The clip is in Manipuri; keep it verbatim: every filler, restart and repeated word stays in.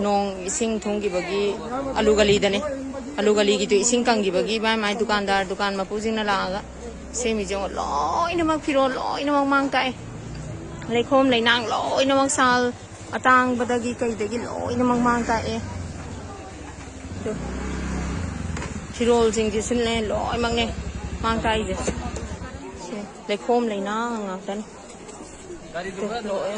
ꯅꯣꯡ ꯏꯁꯤꯡ ꯊꯨꯝꯈꯤꯕꯒꯤ ꯑꯂꯨ ꯒꯂꯤꯗꯅꯦ꯫ ꯑꯂꯨ ꯒꯂꯤꯒꯤꯗꯨ ꯏꯁꯤꯡ ꯀꯪꯈꯤꯕꯒꯤ ꯃꯥꯏ ꯃꯥꯏ ꯗꯨꯀꯥꯟꯗꯥꯔ, ꯗꯨꯀꯥꯟ ꯃꯄꯨꯁꯤꯡꯅ ꯂꯥꯛꯑꯒ ꯁꯦꯝꯃꯤꯁꯦ ꯌꯦꯡꯉꯣ꯫ ꯂꯣꯏꯅꯃꯛ ꯐꯤꯔꯣꯜ ꯂꯣꯏꯅꯃꯛ ꯃꯥꯡ ꯇꯥꯛꯑꯦ꯫ ꯂꯩꯈꯣꯝ ꯂꯩꯅꯥꯡ ꯂꯣꯏꯅꯃꯛ, ꯁꯥꯜ ꯑꯇꯥꯡꯕꯗꯒꯤ ꯀꯩꯗꯒꯤ ꯂꯣꯏꯅꯃꯛ ꯃꯥꯡ ꯇꯥꯛꯑꯦ꯫ ꯑꯗꯨ ꯐꯤꯔꯣꯜꯁꯤꯡꯁꯤꯁꯨꯅꯦ ꯂꯣꯏꯅꯃꯛꯅꯦ ꯃꯥꯡ ꯇꯥꯛꯏꯁꯦ꯫ ꯁꯦ ꯂꯩꯈꯣꯝ ꯂꯩꯅꯥꯡ ꯉꯥꯛꯇꯅꯤ꯫ ꯑꯗꯨ ꯂꯣꯏ